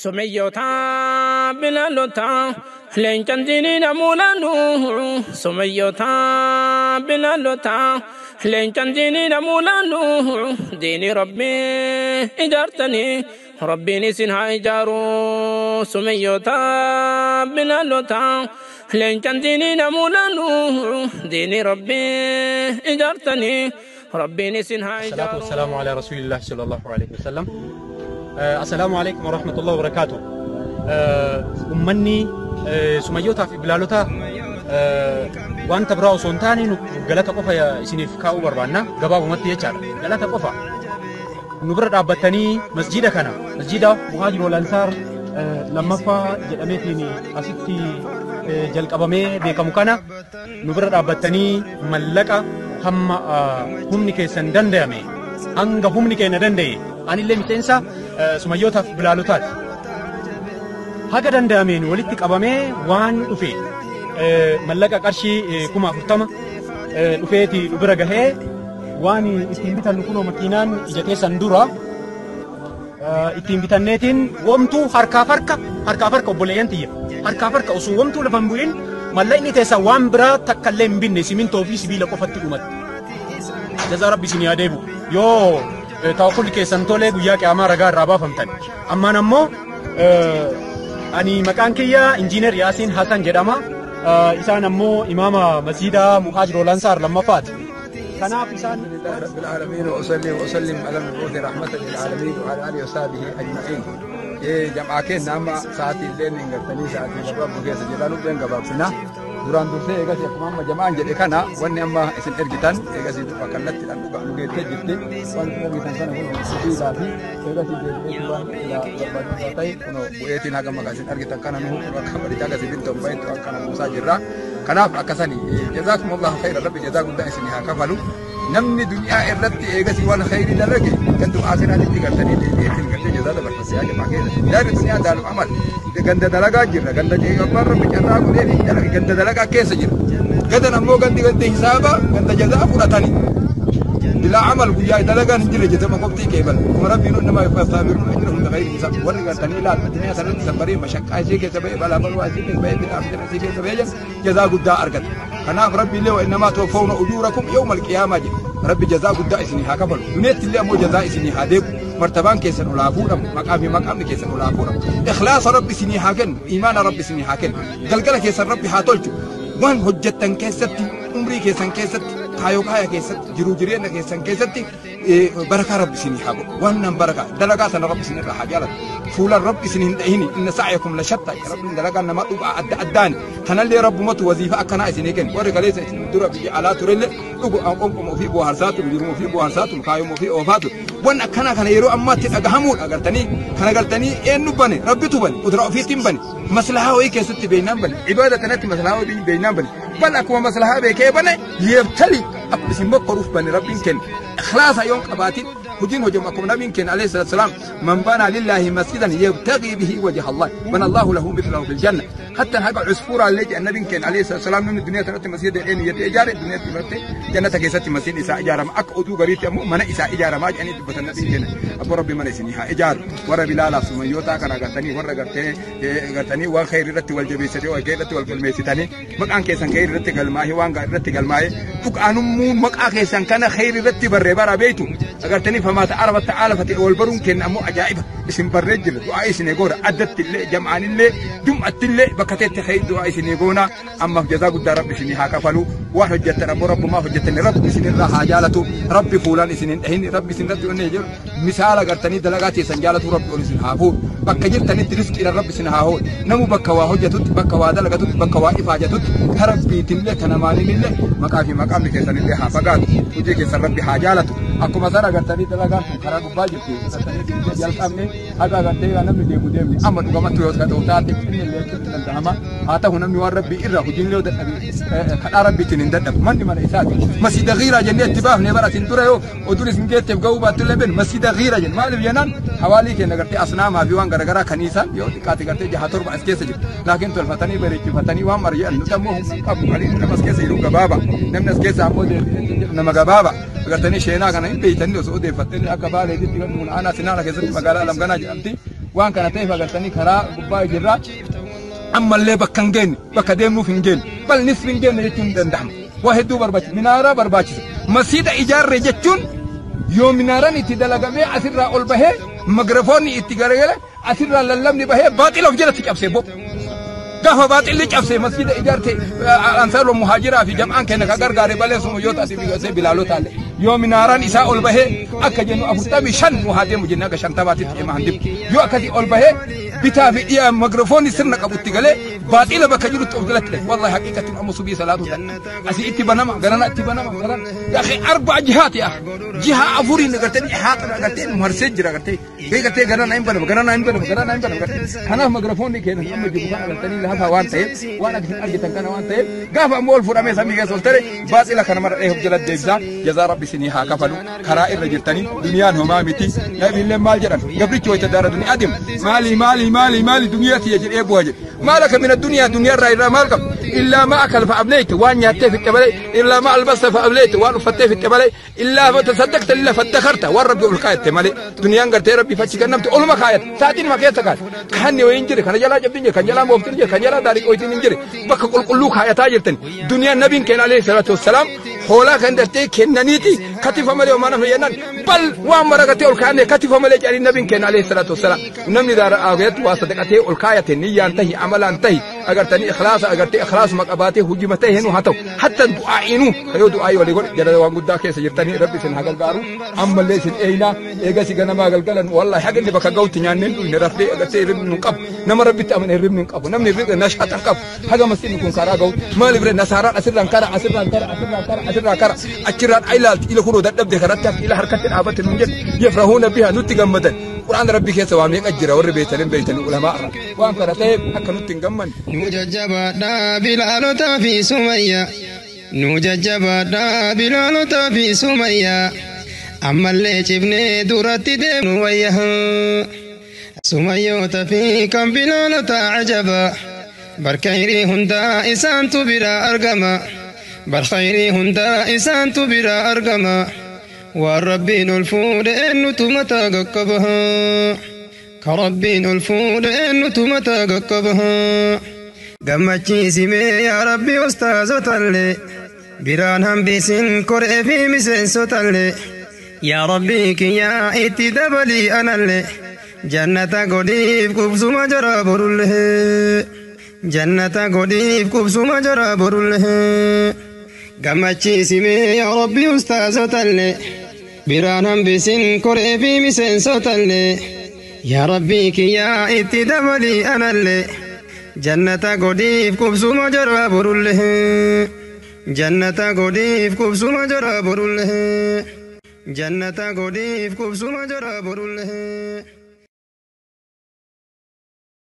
Sumayyoota Bilaalota leencan diiniin mul'annu Sumayyoota Bilaalota leencan diiniin mul'annu diinii Rabbii ijaartanii Rabbiin isin haa ijaaru Sumayyoota Bilaalota leencan diiniin mul'annu diinii Rabbii ijaartanii Rabbiin isin haa الصلاة ijaaru. والسلام على رسول الله صلى الله عليه وسلم. السلام عليكم ورحمة الله وبركاته. Ummanni Sumayyootaa fi Bilaalota wanta biraa osoo hin taane nu galata qofa isiniif kaa'uu barbaanna gabaabumatti jechaadha. Galata qofa. Nu bira dhaabbattanii masjiida kana masjiida Muhaajir wal Ansaar lammaffaa jedhameetiin asitti jalqabamee beekamu kana nu bira dhaabbattanii mallaqa hamma humni keessan danda'ame hanga humni keenya danda'e anillee miseensa Sumayyootaaf Bilaalotaati. Haga danda'ameen walitti qabamee waan dhufe mallaqa qarshii 40,000 dhufeeti nu bira gahee waan ittiin bitannu kunoo makiinaan ija keessan dura ittiin bitanneetiin womtuu harkaaf harka harkaaf harka obboleeyyan tiyya harkaaf harka osoo womtuu lafa hin bu'in mallaqni teessan waan biraa takka illee hin binne simintoo fi sibiila qofatti dhumatti. Jazaa Rabbi isin haa deebi'u. Yoo tawakkulli keessan tolee guyyaa qiyaamaa ragaa irraa baafamtan. Ammaan ammoo ani maqaan kiyya Injiinar Yaasiin Hasan jedhama. Isaan ammoo imaama masjiida Muhaajir wal Ansaar lammaffaati. Kanaaf isaan لله رب العالمين وأصلي وأسلم على المبعوث رحمة للعالمين وعلى آله وصحبه أجمعين. إيه جماعة كنا أما ساعتي الليل نقرتني ساعتي شباب بكيس جلالو بين قبابسنا duraan dursee eegas akkuma amma jamaan jedhe kana wanni amma isin ergitan eegas bakka dhaan dhugaa nu geessee jirti waan isin ergitan sana kun sibiilaa fi eegas deebi'eetu waan silaa barbaachisaa ta'e kun bu'eetiin haga maqaa isin argitan kana nu akka barichaa gasi bittoon baay'eetu akkana buusaa jirra. Kanaaf akkasani jazaakumullahu khayra Rabbi jazaa guddaa isin haa kafalu. Namni duniyaa irratti eegasii waan khayrii dalage gandum aakhiraatti gartanii deebi'eetiin gartee jazaa dabarfasee jamaa keessa. Daarri duniyaa daaru amal ganda dalagaa jirra ganda abbaan Rabbi carraa godhee fi ganda dalagaa keessa jira. Gadan ammoo gandi gandi hisaaba ganda jazaa fudhatani. Bilaa amal guyyaa dalagaan hin jirre jetama qoftii qeebal. Kuma Rabbiin nama saabiruun ajra hunda khayrii isaa warri gartanii ilaal duniyaa sanatti sabbarii mashaqqaa ishee keessa ba'e balaa balwaa ishee keessa ba'e bid'aa fitina ishee keessa ba'e jazaa guddaa argata. Kanaaf Rabbi illee وإنما توفون أجوركم يوم القيامة jedhe. Rabbi jazaa guddaa isinii haa kafalu. Duneetti illee ammoo jazaa isinii haa deebu. Martabaan keessan ol haa fuudhamu. Maqaa fi maqaamni keessan ol haa fuudhamu. Ikhlaasa Rabbi isinii haa kennu. Iimaana Rabbi isinii haa kennu. Galgala keessan Rabbi haa tolchu. Waan hojjettan keessatti, umrii keessan keessatti, kaayoo kaaya keessatti, jiruu jireenya keessan keessatti barakaa Rabbi isinii haa godhu. Waan nan barakaa dalagaa sana Rabbi isin irraa haa jaalatu. Fuulaan Rabbi isin hin dhahini إن سعيكم لشتى Rabbiin dalagaa nama dhugaa adda addaani. Tanallee Rabbumatu waziifa akkanaa isinii kennu. Warri kaleessa isin dura biyya alaa turellee dhugu qonqoma ofii bohaarsaa ture, jiruma ofii bohaarsaa ture, kaayuma ofii oofaa ture. Waan akkanaa kana yeroo ammaatti dhagahamuudha agartanii kana galtanii eenyu bane Rabbitu bane qudraa ofiitiin bane maslahaa wayii keessatti beeynaan bane ibaada kanatti maslahaa wayii beeynaan bane bal akkuma maslahaa beekee bane yeebtali akkuma isin mokkoruuf bane Rabbiin kenne ikhlaasa yoon qabaatin hojiin hojjemu akkuma nabiin kenne عليه الصلاة والسلام من بنى لله مسجدا يبتغي به وجه الله بنى الله له مثله في الجنة حتى haga cusfuura illee jedhan nabiin kenne عليه الصلاة والسلام namni duniyaa tanatti masjida jedhee niyyatee ijaare duniyaa tanatti jannata keessatti masjidni isaa ijaarama akka oduu gariitti ammoo mana isaa ijaaramaa jedhanii dubbatan nabiin kenne abbo Rabbi mana isinii haa ijaaru warra Bilaalaaf Sumayyootaa kana gartanii warra gartee gartanii waan khayrii irratti wal jabeessitee wal khayrii irratti wal galmeessitanii maqaan keessan khayrii irratti galmaa'ee waan gaarii irratti galmaa'ee dhugaanummoo maqaa keessan kana khayrii irratti barree bara beeytu agartanii فما تعارف تعالفت wal baruun kenna ammoo ajaa'iba isin barree jira du'aa isin goona addatti illee jam'aan illee jum'atti illee bakka teetti khayrii du'aa isin goona ammaaf jazaa guddaa Rabbi isin haa kafalu waan hojjettan ammoo Rabbumaa hojjettan Rabbi isin irraa haa jaalatu Rabbi fuulaan isin hin dhahin Rabbi isin irratti onnee jiru misaala gartanii dalagaa teessan jaalatu Rabbi ol isin haa fuudhu bakka jirtanitti rizqiidhaan Rabbi isin haa hoodhu namu bakka waa hojjetutti bakka waa dalagatutti bakka waa ifaajatutti ka Rabbiitillee ka namaanillee maqaa fi maqaamni keessanillee haa fagaatu hojii keessan Rabbi haa jaalatu akkuma sana agartanii dalagaan kun karaa gubbaa jirti agartanii jalqabne haga agartee namni deemu deemni amma dhugamatti yoo ta'u taate inni illee danda'ama haa ta'u namni waan Rabbi irra hojiin illee dadhabe kadhaa Rabbiitiin hin dadhabu manni mana isaati masjida ghiiraa jennee itti baafne bara isin dura yoo oduun isin geetteef ga'uu baattu illee beenu masjida ghiiraa jenne maaliif jennaan hawaalii keenya gartee asnaamaa fi waan garaagaraa kaniisaan yoo xiqqaate gartee jaha torba as keessa jiru laakiin tolfatanii bareechifatanii waan mara jedhan nuti ammoo humna hin qabnu qaliin nama as keessa jiru gabaaba namni as keessa ammoo deebi'ee nama gabaaba agartanii sheenaa kana hin beeytanii osoo odeeffattanii akka Baaleetitti kan aanaa Sinaana keessatti magaalaa Lamganaa jedhamti. Waan kana ta'eef agartanii karaa gubbaa jirra. Ammallee bakka hin geenye, bakka deemnuuf hin geenye, bal nisfi hin geenye jechuun hin danda'amu. Waa hedduu barbaachisa, minaaraa barbaachisa. Masiida ijaarre jechuun yoo minaaraan itti dalagamee asirraa ol bahee mikrafoonni itti garagale asirraa lallabni bahee baaxila of jalatti cabsee bo. Gaafa baaxilli cabsee masjida ijaarte ansaaroo muhaajiraa fi jam'aan keenya ka gargaare balee sumayyoota asii fi bilaalota illee. Yoo minaaraan isaa ol bahee akka jennu 45 nu haa deemu jennee akka 50tti deema handibu. Yoo akkasii ol bahee bitaa fi dhiyaa mikrafoonni sirna qabutti galee baaxila bakka jirutti of jalatti dhahe. Wallahi haqiiqatiin amma subii salaatu ta'a. Asii itti banama garana itti banama garana. Yaa akhi arba'a jihaati yaa. Jiha afuriin agartee ihaata agartee marsee jira agartee. Agartee garana hin banama garana hin banama garana hin banama agartee. Kanaaf mikrafoonni keenya amma jiru kana agartanii lafa waan ta'eef waan akkasiin argitan kana waan ta'eef gaafa ammoo ol fuudhamee samii keessa ol tare baaxila kana mara dhahee of jala deebisaa. Jazaa rabbi isinii haa kafalu karaa irra jirtanii duniyaan homaa miti. Nabiilleen maal jedhan gabrichi wayita daara duniyaa adeemu maali maali maali maali duniyaa tiyya jedhee bu'a jedhe. Maal akka mina duniyaa duniyaa irraa irraa maal qabdu illaa ma akal fa ableeyte waan nyaattee fixxe malee illaa ma albasta fa ableeyte waan uffattee fixxe malee illaa fa tasaddaqta illaa faddakarta waan rabbi ol kaayatte malee duniyaan gartee rabbi fachi kennamte oluma kaayatte sa'aatiin ma keessa kaayate kanni wayiin jire kana jalaa cabdiin jire kan jalaa mooftiin jire kan jalaa daarii qoytiin hin jire bakka qulqulluu kaayataa jirtan duniyaan nabiin keenya alayhi salaatu wassalaam hoolaa kan dartee kennaniiti katifa malee homaa namni jennaan bal waan maragatee ol kaa'anne katifa malee jedhanii nabiin keenya alayhi salaatu wassalaam namni daara aakhiraatti waa sadaqatee ol kaayate niyyaan tahi amalaan tahi agartanii ikhlaasa agartee ikhlaasuma qabaatee hujima ta'e henu haa ta'u hatta du'aa'inuu yoo du'aa'ii walii godhe jala waan guddaa keessa jirtanii rabbi isin haa gargaaru ammallee isin eeynaa eegasi ganamaa galgalan wallahi haga inni bakka ga'utti nyaanneen dhuyne raflee agartee hirribni hin qabu nama rabbitti amane hirribni hin qabu namni hirribni nashaata hin qabu haga masjidni kun karaa ga'u maaliif ree nasaaraan asirraan kara asirraan kara asirraan kara asirraan kara achirraan ilaalti ila kunoo dadhabde karatti hafti ila harkatti dhaabatte nuun jedhe yafrahuuna biha nutti gammadan quraan rabbi keessa waa meeqa jira warri beeytanii beeytanii ulamaa irra waan kana ta'eef akka nutti hin gammanne. Nu jajjabaadhaa bilaalotaa fi sumayyaa nu jajjabaadhaa bilaalotaa fi sumayyaa ammallee cibnee duratti deemnu wayyaa sumayyoota fi kan bilaalotaa ajaba barkayrii hundaa isaantu bira argama barkayrii hundaa isaantu bira argama waan rabbiin ol fuudhe eenyutu mataa qaqqaba ka rabbiin ol fuudhe eenyutu mataa qaqqaba gammachiisimee yaa rabbi ustaazotallee biraan hambisin koree fi miseensotallee yaa rabbi kiyyaa itti dabalii anallee jannata godhiif qubsuma jara borullee jannata godhiif qubsuma jara borullee gammachiisimee yaa rabbi ustaazotallee biraan hambisin koree fi miseensotallee yaa rabbi kiyyaa itti dabalii anallee jannata godhiif qubsuma jara borullee jannata godhiif qubsuma jara borullee jannata godhiif qubsuma jara borullee.